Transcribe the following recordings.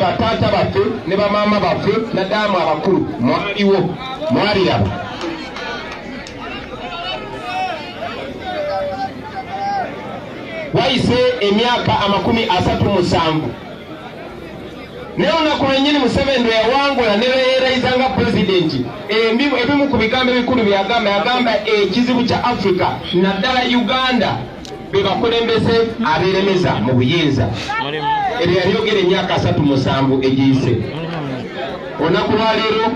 Bataata baffe ne bamaama baffe naddala mu abakulu mwaliwo mwaliraba. Wayise emyaka 37 naye olunaku lwennyini Museveni lwe yawangula ne beeyerayiza nga pulezidenti, ebimu ku bigambo ebikulu bye yagamba, yagamba ekizibu kya Africa naddala Uganda be bakulembeze abeeremeza mu buyinza. Ebyo yabyogera emyaka 37 egiyise. Olunaku lwaleero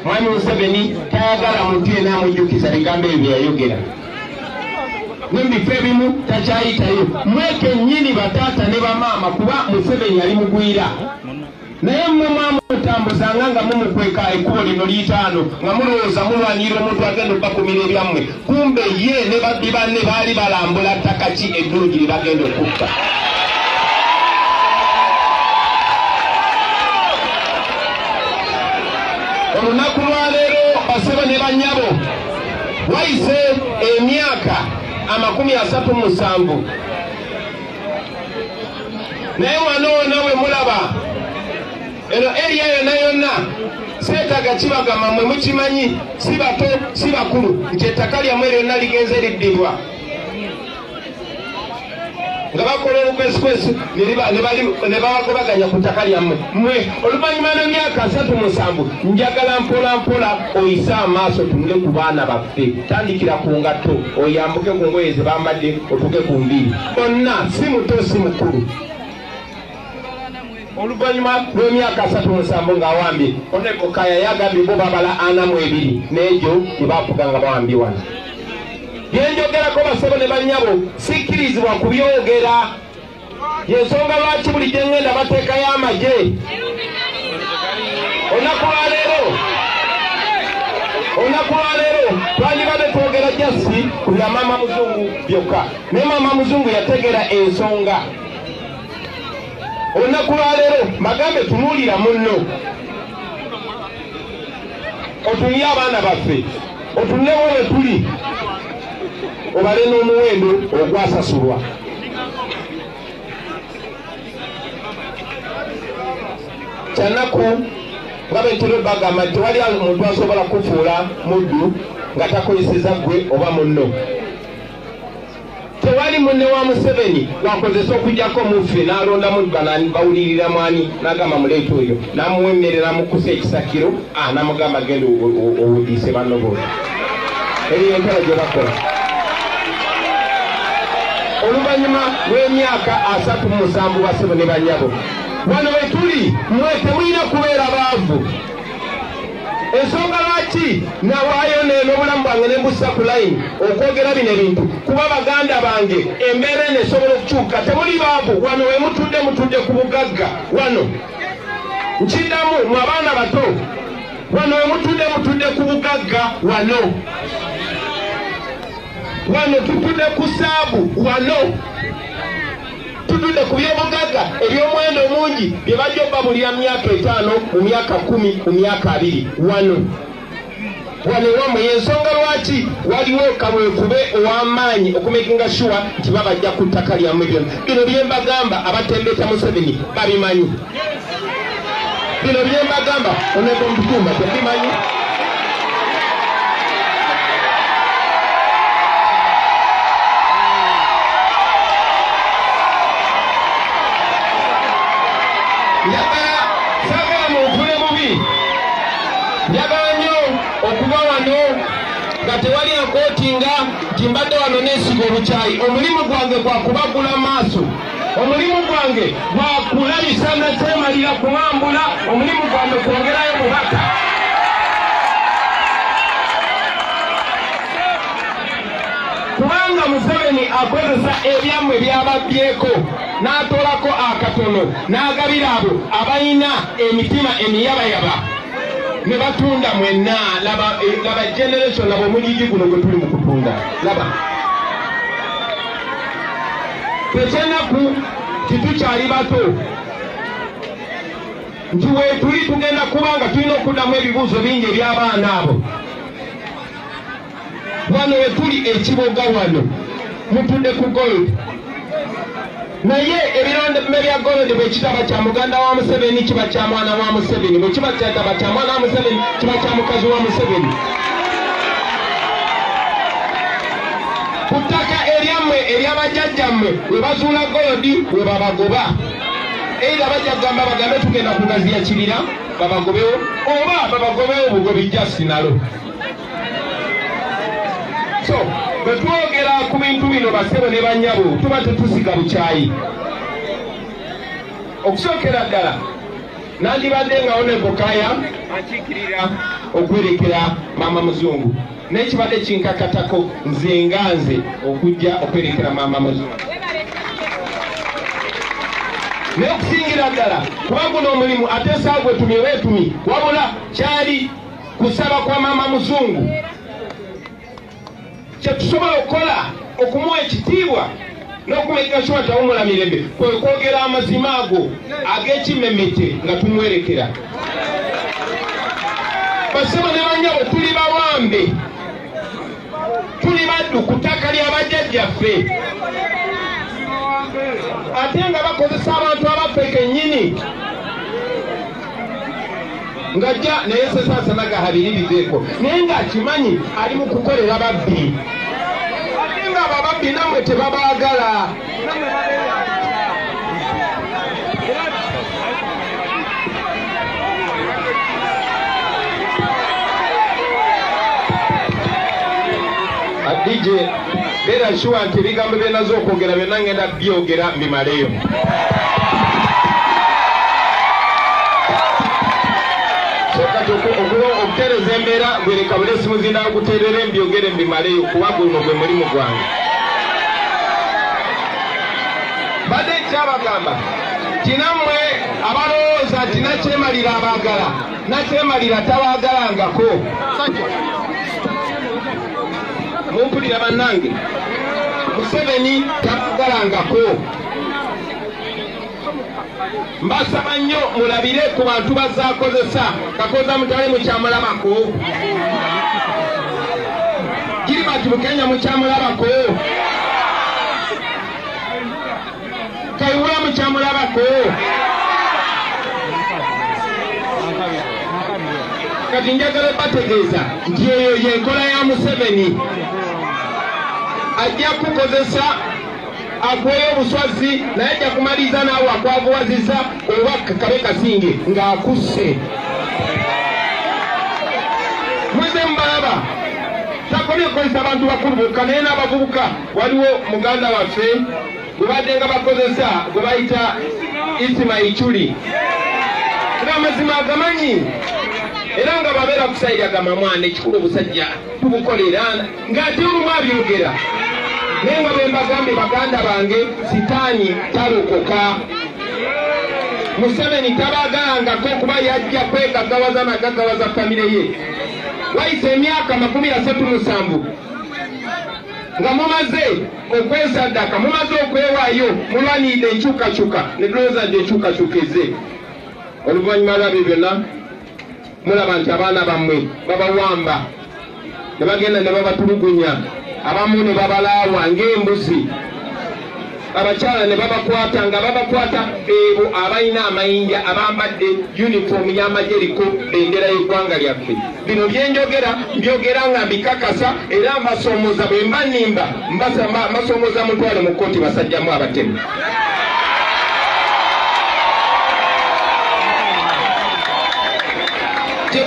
Mwami Museveni tayagala muntu yenna amujjukiza bigambo ebyo bye yayogera. Ne mu bifo ebimu takyayitayo. Mmwe kennyini bataata ne bamaama, kuba Museveni yali mugwira. Naye mmwe mwamutambuzanga nga mumukweka ekkubo lino liyitaano, nga mulowooza mulwanirira omuntu agenda okubakumira ebyammwe. Kumbe ye ne babbi banne baali balambula ttaka ki eddungi lye bagenda okukka. Olunaku lwaleero basebo ne bannyabo, wayise emyaka 37 naye wano wonna we mulaba eno eriya yonna yonna seetaaga kibagamba mmwe mukimanyi, si bato si bakulu, nti ettaka lyammwe lyonna ligenze liddibwa nga bakola olukwesikwesi ne babagobaganya ku ttaka lyammwe. Mmwe oluvannyuma lw'emyaka 37 njagala mpola mpola oyise amaaso tunule ku baana baffe. Tandikira ku ngatto oyambuke ku ngoye ze bambadde otuuke ku nviiri. Bonna si muto si mukulu. Oluvannyuma lw'emyaka 37 ng'awambye, Honorable Kaya yagambye bo babala 42 n'egyo gye baafuga nga bawambye wano. Bye njogerako basebo ne bannyabo sikkirizibwa kubyogera. Y'ensonga lwaki buli gye ŋŋenda bateekayo amagye. Olunaku lwaleero twandibadde twogera jasi ku bya Maama Muzungu byokka, naye Maama Muzungu yategeera ensonga. Olunaku lwaleero bagambe tunuulira munno, otunule abaana baffe, otunulewo we tuli, obale n'omuwendo ogwasasulwa. Kyanaku nga bwe ntera bagamba nti tewali muntu asobola kufuula muddu nga takozesezza ggwe oba munno. Tewali munne wa Museveni wakozesa okuggyako muffe n'alonda muddu bawulirira mwani n'agamba muleete oyo, n'amuwa emmere n'amukusa ekisakiro, n'amugamba genda owudiise banno bonna. Eyo enkola gye bakola. Oluvannyuma lw'emyaka 37 basebo ne bannyabo, wano we tuli mmwe temulina kubeera baavu. Ensonga lwaki nawaayo n'obulamu bwange ne mbussa ku layini okwogera bino ebintu, kuba baganda bange embeera eno esobola okukyuka. Temuli baavu wano we mutudde, mutudde ku bugagga. Wano nkiddamu mwe abaana bato, wano we mutudde, mutudde ku bugagga. Wano wano tutudde ku saabu, wano tutudde ku byobugagga eby'omuwendo omungi bye bajja obbabulira mu myaka 5, mu myaka 10, mu myaka 20. Wano wano wammwe. Y'ensonga lwaki waliwo kaweefube ow'amaanyi okumakinga sure nti babajja ku ttaka lyammwe byonna. Bino bye mbagamba abatembeeta Museveni babimanyi. Bino bye mbagamba Honorable Mutumba tebimanyi. Njagala saagala munfune bubi, njagala nnyo okuba wano nga tewali ankootinga nti mbadde wano neesiga obukyayi. Omulimu gwange gwa kubagula maaso, omulimu gwange gwa kulabisa nakyemalira kuwambula, omulimu gwange kwongerayo bubaka. Kubanga Museveni akozesa ebyammwe byababbyeko n'atoolako akatono n'agabira abo abalina emitima emiyabayaba ne batunda mwenna. Laba generation, laba omugigi guno gwe tuli mu kutunda. Laba ekyenaku titukyali bato nti weetuli tugenda kubanga tulina okuddamu ebibuuzo bingi eby'abaana abo. Wano wetuli ekiboga wano mutudde ku gold. Naye ebirombe bya gold bwe kitaba kya muganda wa Museveni kiba kya mwana wa Museveni, bwe kiba kyataba kya mwana wa Museveni kiba kya mukazi wa Museveni. Ku ttaka eryammwe ery'abajjajjammwe we bazuula gold we babagoba. Era bajja kugamba bagambe tugenda kugaziya kibira babagobewo oba babagobewo bugobi just nalo. So bwe twogera ku bintu bino basebo ne bannyabo tuba tetusiga bukyayi. Okusookera ddala nandibadde nga Honorable Kaya akiikirira okwerekera Maama Muzungu, naye kibadde kinkakatako nze nga nze okujja okwerekera Maama Muzungu. Naye okusingira ddala kuba guno omulimu ate saagwetumye weetumi, wabula kyali kusaba kwa Maama Muzungu. Kye tusobola okukola okumuwa ekitiibwa n'okumeka sure nti awummula mirembe kwe kwogera amazima ago ag'ekimemete nga tumwerekera. Basebo ne bannyabo tuli bawambe, tuli baddu ku ttaka ly'abajjajjaffe, ate nga bakozesa abantu abaffe kennyini. Ng'ajja naye sesasanaga habiri biveeko, naye ng'akimanyi ali mu kukolera babbi, ate nga abo ababbi nammwe tebabaagala. DJ beera sure nti ebigambo bye naze okwogera byonna ngenda byogera mbimaleyo. Okutereeza embeera gwereka buli esimu zina okuteerera mbyogere mbimaleyo kuba guno gwe mulimu gwange. Badde nkyabagamba nti nammwe abalowooza nti nakyemalira abaagala, nakyemalira tabaagalangako. Mumpulira bannange, Museveni tabaagalangako. Mbasaba nnyo mulabire ku bantu bazaakozesa. Kakoza mutale mukyamulabako, Gilbert Bukenya mukyamulabako, Kayihura mukyamulabako. Kati njagala bategeeza nti eyo y'enkola ya Museveni. Ajja kukozesa akuweyo obuswazi naye ajja kumaliriza naawe akwavuwaziza oba kabe kasinge ng'akusse. Muze mbalaba takomye okukozesa abantu bakulu bokka naye n'abavubuka. Waliwo muganda waffe gwe badde nga bakozesa gwe bayita Isima Ichuli, era amazima agamanyi era nga babeera kusayira agamba mwana ekikulu obusajja tubukolera ng'ate olumu abyogera. Naye nga bwe mbagambye baganda bange, sitaani talokoka. Museveni tabaagalangako kuba yajja kwegaggawaza nagaggawaza famire ye. Wayise emyaka 37 nga mumaze okwesaddaka, mumaze okwewaayo, mulwanidde enkyukakyuka ne tulowooza nti enkyukakyuka ezze. Oluvannyuma lwabyo byonna mulaba nti abaana bammwe babawamba ne bagenda ne babatulugunya, abamu ne babalaawa ng'embuzi, abakyala ne babakwata nga babakwata beebo abalina amayinja abambadde yunifoomu y'amagye eriko bendera y'eggwanga lyaffe. Bino byenjogera mbyogera nga mbikakasa era mbasoomoza bwe mba nnimba mbasoomoza mutwale mu kkooti basajjamu abatemu. Gye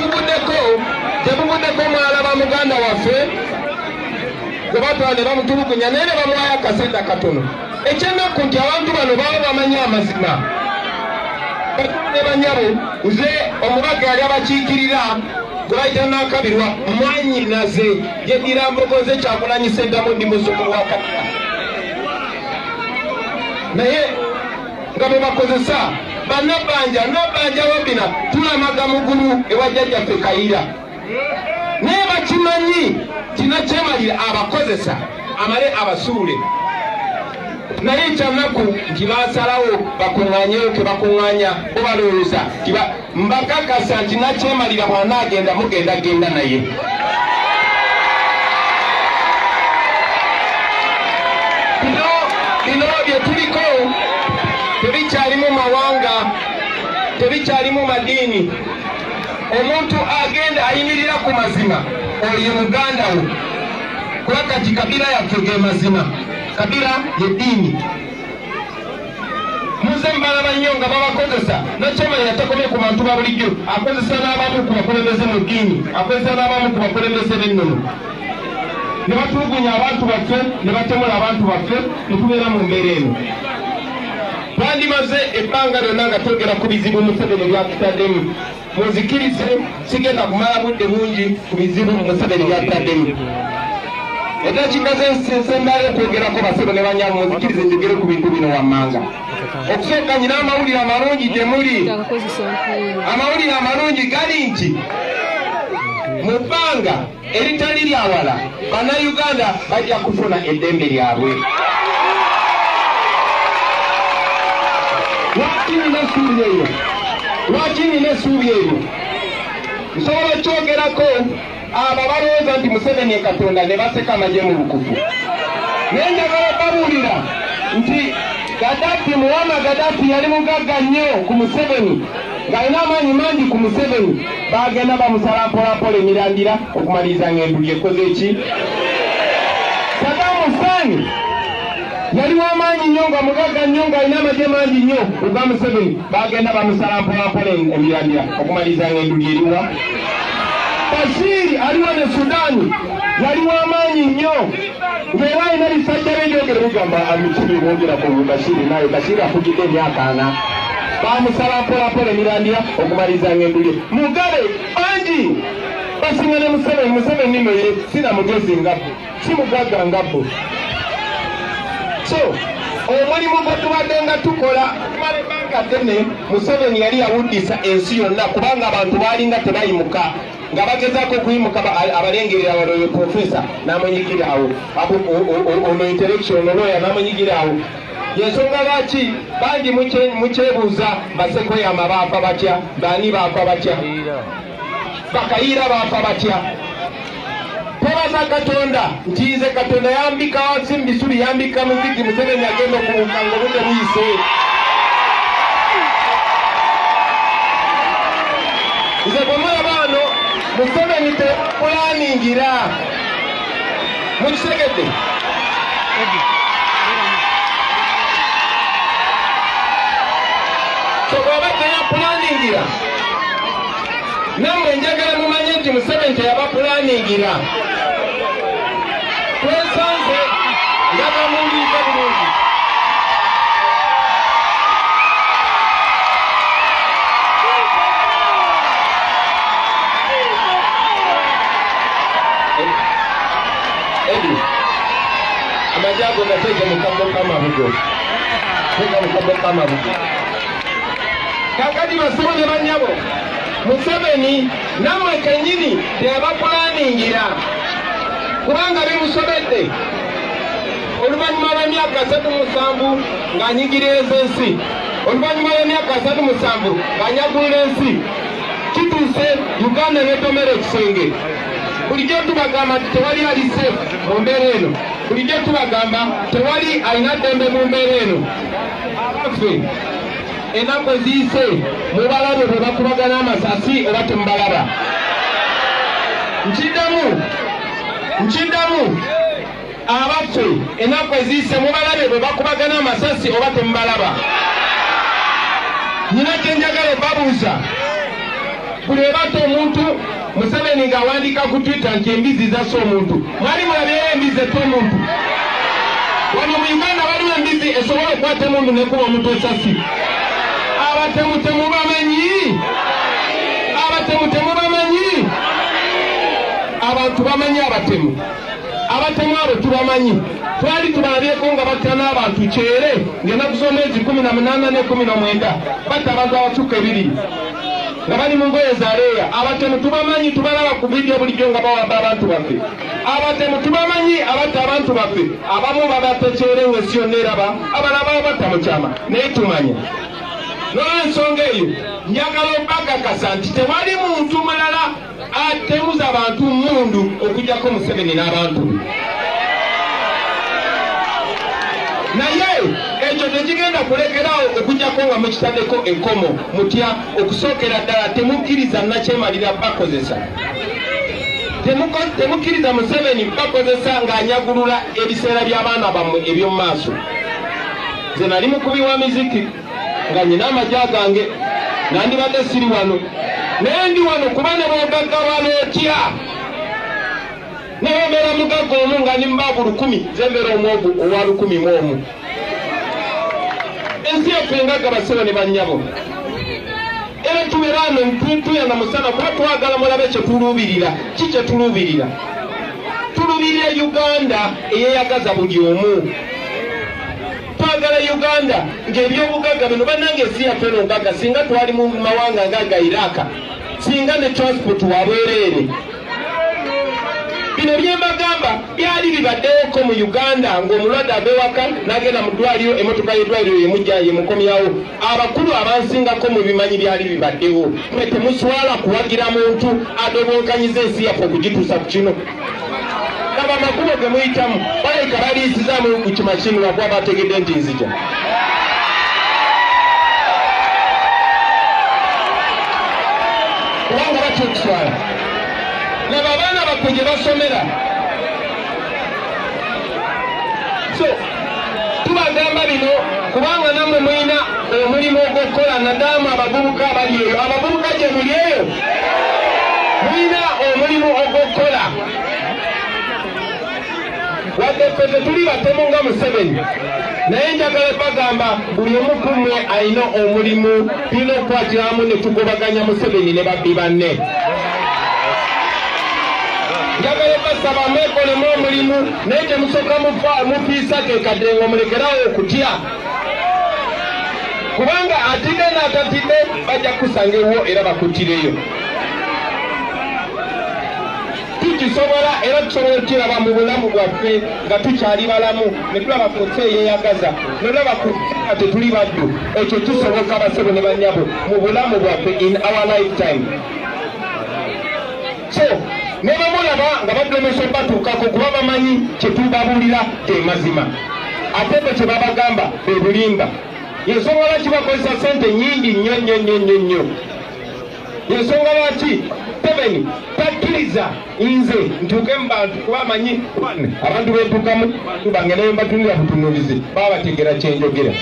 buvuddeko mwalaba muganda waffe gwe batwala ne bamutulugunya naye ne bamuwaayo akasente katono. Ekyennaku nti abantu bano baba bamanyi amazima. Ne bannyabo, nze omubaka yali abakiikirira gwe bayita Nakabirwa mwannyinaze yeddira Mbogoze Kyagulanyi Ssentamu, ndi muzzukulu wa Kabaka. Naye nga bwe bakozesa bannabbanja nabbanja Robina tulamaga mugulu ewa jjajjaffe Kayira, naye bakimanyi kinakyemalira abakozesa amale abasuule. Naye ekyannaku nti baasalawo bakuŋŋaanyeyo ke bakuŋŋaanya bo balowooza mbakakasa nti nakyemalira bw'anaagenda mugenda genda naye. Bino bye tuliko Tebikyalimu mawanga, tebikyalimu madiini. Omuntu agenda ayimirira ku mazima oyo muganda wo, kuba kati kabila yaffe ge mazima, kabila y'eddiini. Muze mbalaba nnyo nga babakozesa, nakyamanya takomye ku bantu ba bulijjo, akozesa n'abamu ku bakulembeze mu ddiini, akozesa n'abamu ku bakulembeze b'ennono. Ne batulugunya abantu baffe, ne batemula abantu baffe, ne tubeera mu mbeera eno. Twandimaze ebbanga lyonna nga twogera ku bizibu Museveni byatutaddemu. Munzikirize sigenda kumala budde bungi ku bizibu Museveni byatutaddemu. Eddakiika zensembayo okwogerako basebo ne bannyabo, munzikirize njogere ku bintu bino wammanga. Okusooka nyina amawulire amalungi gye muli. Amawulire amalungi gali nti mu bbanga eritali lya wala Bannayuganda bajja kufuna eddembe lyabwe. Lwaki nina essuubi eryo? Lwaki nina essuubi eryo? Nsobola okyogerako abo abalowooza nti Museveni ye Katonda ne baseka amagye mu bukufu. Naye njagala babuulira nti Gaddafi, Muammar Gaddafi yali mugagga nnyo ku Museveni, ng'alina amaanyi mangi ku Museveni. Bagenda bamusala mpolampola emirandira okumaliriza ng'enduli ekoze ki? Saddam Hussein yali w'amaanyi nnyo nga mugagga nnyo ng'alina amagye mangi nnyo ogwa Museveni. Bagenda bamusala mpolampola emirandira okumaliriza ng'enduli eriwa. Bashir aliwo ne Sudan yali w'amaanyi nnyo ng'era alina ebisajja bye byogera bigamba amikiri bongera ku Bashir, naye Bashir afugidde emyaka 40. Bamusala mpolampola emirandira okumaliriza ng'enduli. Mugabe bangi basinga ne Museveni. Museveni nno ye sina mugezi nga bo, si mugagga nga bo. So omulimu gwe tubadde nga tukola okumala ebbanga ddene, Museveni yali yawuddisa ensi yonna kubanga abantu baalinga tebayimuka, nga bagezaako okuyimuka abalengerera wano oyo profesa n'amunyigira awo, ono intellectual ono lawyer n'amunyigira awo. Yensonga lwaki bangi mukyebuuza Basekoyama baafa batya, baani baafa batya, Bakayiira baafa batya. Twebaza Katonda nti nze Katonda yambika wansi mu bisubi, yambika muziki. Museveni agenda okubuuka ng'obudde buyise. Nze bwe mulaba wano Museveni tepulaningira, mukitegedde? So bw'aba teyapulaningira, nammwe njagala mumanye nti Museveni teyabapulaningira. Twesanze nga bamuwuliriza bulungi. Eddie, amagye ago gateeke mu kabbo k'amabugo, teeka mu kabbo k'amabugo. Kaakati basebo ne bannyabo, Museveni nammwe kennyini teyabapulaningira kubanga bimusobedde. Oluvannyuma lw'emyaka 37 ng'anyigiriza ensi, oluvannyuma lw'emyaka 37 ng'anyagulula ensi, kituuse Uganda n'etomera ekisenge. Bulijjo tubagamba nti tewali ali safe mu mbeera eno, bulijjo tubagamba tewali alina ddembe mu mbeera eno. Abaffe ennaku eziyise mubalabye bwe bakubagana amasasi oba temubalaba? Nkiddamu, abaffe ennaku eziyise mubalabye bwe bakubagana amasasi oba temubalaba? Nina kye njagala obabuuza. Buli ebatta omuntu, Museveni ng'awandiika ku Twitter nti embizi zasse omuntu. Mwali mulabyeyo embizi etta omuntu? Wano mu Uganda waliwo embizi esobola okukwata emundu n'ekuba omuntu esasi. Abatemu temubamanyi, abatemu temubamanyi. Abantu bamanyi abatemu, abatemu abo tubamanyi. Twali tubalabyeko nga batta n'abantu kyere ng'ennaku z'omwezi 18 ne 19 batta abantu abasukka 2 nga bali mu ngoye za leeya. Abatemu tubamanyi, tubalaba ku vidiyo bulijjo nga bawamba abantu baffe. Abatemu tubamanyi, abatta abantu baffe. Abamu babatta kyere ng'ensi yonna eraba, abalala babatta mu kyama, naye tumanya. N'olw'ensonga eyo njagala okubakakasa nti tewali muntu mulala atemuza abantu mmundu okuggyako Museveni n'abantu be. Naye Ekyo tekigenda kulekerawo okujjako nga mukitaddeko enkomo. Mutya okusookera ddala temukkiriza nakyemalira bakozesa. Temukkiriza Museveni bakozesa ng'anyagulula ebiseera by'abaana bammwe eby'omu maaso. Nze nali mukubi wa miziki nga nyina amagya gange, nandibadde siri wano, naye ndi wano kuba ne bw'ogaggawala otya, ne bw'obeera mugagga omu nga ndi mubaavu 1000, nze mbeera omwovu owa 1001. Ensi yaffe engagga bassebo ne bannyabo, era tubeera wano ntuyana musana kuba twagala mulabe kye tuluubirira. Ki kye tuluubirira? Tuluubirira Uganda eyeeyagaza buli omu. Twagala Uganda ng'ebyobugagga bino bannange ensi yaffe eno ngagga. Singa twali mu mawanga nga Iraq, singa ne transport wabwereere. Bino bye mbagamba byali bibaddewoko mu Uganda ng'omulwadde ava ewaka n'agenda mu ddwaliro, emmotoka y'eddwaliro yemujja yemukomyawo. Abakulu abansingako mu bimanyi byali bibaddewo. Mwe temuswala kuwagira muntu adobonkanyiza ensi yaffe okugituusa ku kino. Laba amakubo ge muyitamu, balabika baliisizaamu ku kimashini lwakuba bategedde nti nzija. Kubanga batya okuswala. Laba abaana baffe gye basomera. So tubagamba bino kubanga nammwe mulina omulimu ogw'okukola, naddala abavubuka abali eyo. Abavubuka gye muli eyo mulina omulimu ogw'okukola. Wadde ffe tetuli batemu nga Museveni, naye njagala bagamba buli omu ku mmwe alina omulimu. Tulina okukwatira wamu ne tugobaganya Museveni ne babbi banne. Njagala basaba mwekolemu omulimu, naye temusooka mufiisa ke kadde nga mulekerawo okutya, kubanga atidde n'atatidde bajja kusanga ewuwo era bakuttireyo. Tukisobola era tusobola okukiraba mu bulamu bwaffe nga tukyali balamu, ne tulaba ku nsi eyeeyagaza, ne tulaba ku nsi nga tetuli baddu. Ekyo kisoboka bassebo ne bannyabo mu bulamu bwaffe in our lifetime. So ne bamulaba nga baddomesa batuukako kuba bamanyi kye tubabuulira ge mazima, ate bo kye babagamba be bulimba. Yensonga lwaki bakozesa ssente nnyingi nnyo nnyo nnyo nnyo nnyo. Yensonga lwaki Museveni takkiriza nze ntuuke mu bantu kuba amanyi abantu bentuukamu bantu bange naye mbatunulira butunuulizi baba bategeera kye njogera.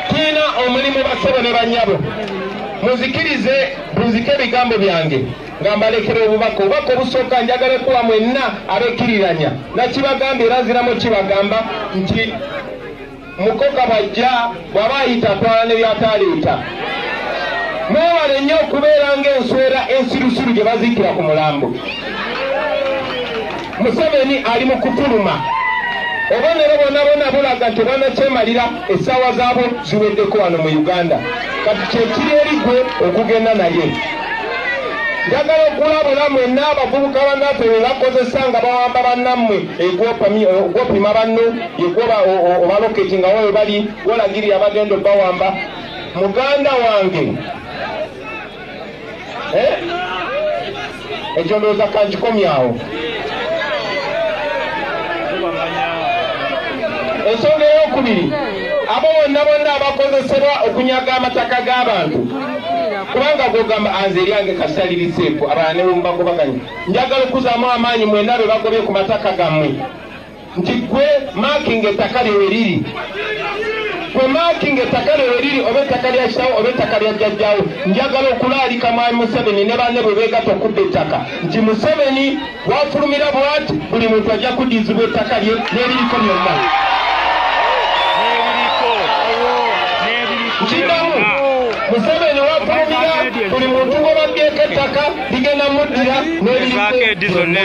Tulina omulimu bassebo ne bannyabo. Munzikirize bunzike ebigambo byange nga mbalekera obubaka. Obubaka obusooka njagala kuwa mwenna abekkiriranya. Nakibagambye era nziramu kibagamba nti mukoka bw'ajja bw'aba ayita atwala ne by'ataaleeta. Mwewale nnyo okubeera ng'enswera ensirusiru gye baziikira ku mulambo. Museveni ali mu kufuluma. Obubonero bwonna bwonna bulaga nti bannakyemalira essaawa zaabwe ziweddeko wano mu Uganda. Kati kye kiri eri ggwe okugenda naye. Njagala okulabula mwenna abavubuka bannaffe be bakozesa nga bawamba bannammwe, egwopima banno, obaloketi nga we bali wolagirira bagenda obbawamba. Muganda wange, ekyo ndowooza kankikomyawo. Ensonga ey'okubiri, abo bonna bonna abakozesebwa okunyaga amataka g'abantu, kubanga gogamba anze eryange kasita liri seefu, abalala ne bwemubagobaganya. Njagala okuzaamu amaanyi mwenna be bagobye ku mataka gammwe nti gwe maakinga ettaka lye we riri, gwe maakinga ettaka lye we riri, oba ettaka lya kitawo oba ettaka lya jjajjaawo. Njagala okulaalika mwami Museveni ne banne bwe beegatta okubba ettaka nti Museveni wafulumira bw'ati buli muntu ajja kuddizibwa ettaka lye n'ebiriko byonna. Nkiddamu, Museveni wafulumira buli muntu gw'obabbyeko ettaka ligenda muddira n'ebiriko byonna.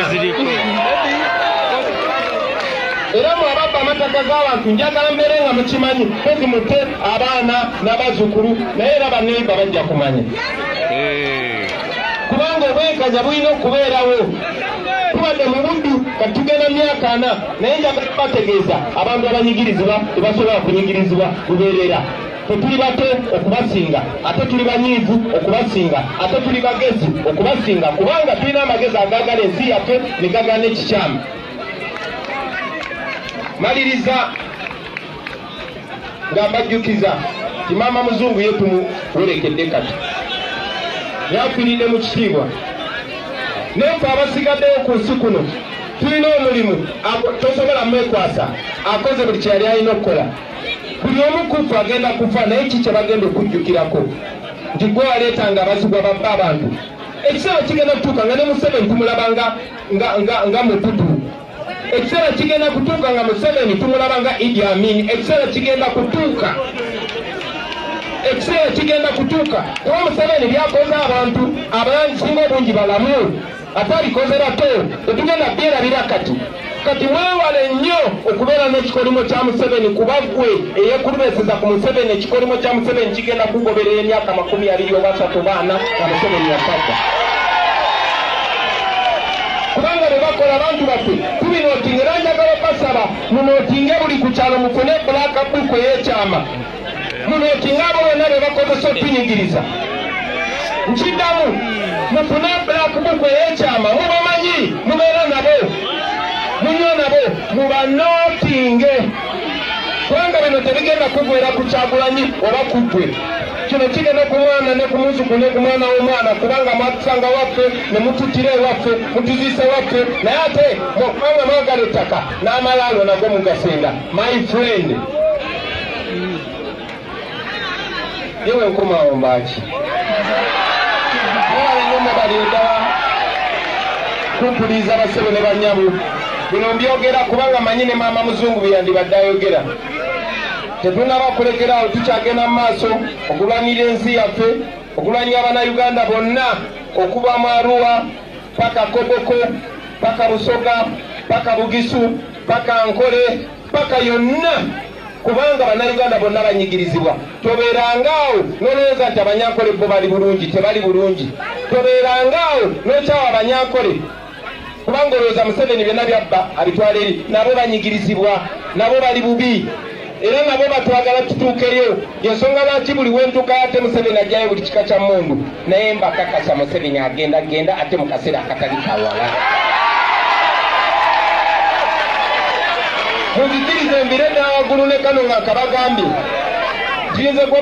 Era mwe ababba amataka g'abantu njagala mbeere nga mukimanyi, kozi mutte abaana n'abazzukulu, naye era banneyiba bajja kumanya. Kubanga obwenkanya bulina okubeerawo. Tubadde mu buddu kati tugenda myaka 4, naye njagala kubategeeza abantu abanyigirizibwa tebasobola kunyigirizibwa lubeerera. Tetuli bato okubasinga, ate tuli banyiivu okubasinga, ate tuli bagezi okubasinga, kubanga tulina amagezi agaagala ensi yaffe ne gagaana ekikyamu. Maliriza nga mbajjukiza nti maama muzungu ye tumuwerekedde kati yafiiridde mu kitiibwa. Naye ffe abasigaddeyo ku nsi kuno tulina omulimu, tosobola mwekwasa, akoze buli kye yali alina okukola. Buli omu kufa agenda kufa, naye ki kye bagenda okujjukirako nti gwe waleetanga abazigwa babba abantu. Ekiseera kigenda kutuuka nga ne Museveni tumulaba nga mututu. Ekiseera kigenda kutuuka nga Museveni tumulaba nga Idi Amin. Ekiseera kigenda kutuuka, ekiseera kigenda kutuuka kuba Museveni byakoze abantu abasinga obungi balamu, ate abikoze bato, tetugenda byerabira kati. Kati weewale nnyo okubeera n'ekikolimo kya Museveni, kuba ggwe eyeekulubeseza ku Museveni, ekikolimo kya Museveni kigenda kugoberera emyaka 20 oba 30 nga Museveni yafadda. Kubanga bwe bakola abantu baffe tubinootinga, era njagala basaba munootinge buli ku kyalo, mufune black book ey'ekyama, munootinge abo bonna be bakozesa otunyigiriza. Nkiddamu, mufune black book ey'ekyama, mubamanyi, mubeera nabo, munywa nabo, mubanootinge, kubanga bino tebigenda kugwera ku Kyagulanyi oba ku ggwe. Kino kigenda ku mwana ne ku muzzukulu ne ku mwana w'omwana, kubanga mwatusanga waffe ne mututira ewaffe, mutuziise waffe, naye ate kubanga mwagala ettaka n'amalaalo nago mugasenda. My friend, yewe nkomawo mbaaki mwewale nnyo mwebali ddala kumpuliza basebo ne bannyabu. Bino mbyogera kubanga manyi ne maama muzungu bye yandibadde ayogera. Tetunaba kulekeraawo, tukyagenda mu maaso okulwanirira ensi yaffe, okulwanira Bannayuganda bonna okuva mu Arua paka Koboko paka Busoga paka Bugisu paka Nkole paka yonna, kubanga Bannayuganda bonna banyigirizibwa. Tobeerangaawo n'olowooza nti Abanyankole bo bali bulungi, tebali bulungi. Tobeerangaawo n'okyawa Abanyankole kubanga olowooza Museveni byonna byabba abitwala eri, nabo banyigirizibwa, nabo bali bubi, era nabo batwagala tutuukeyo. Ensonga lwaki buli wentuuka ate Museveni ajjayo buli kika kya mmundu, naye mbakakasa Museveni agenda genda ate mu kaseera akatali kawala. Munzikirize mbire dda waggulu ne kano nga kabagambye nti nze gwe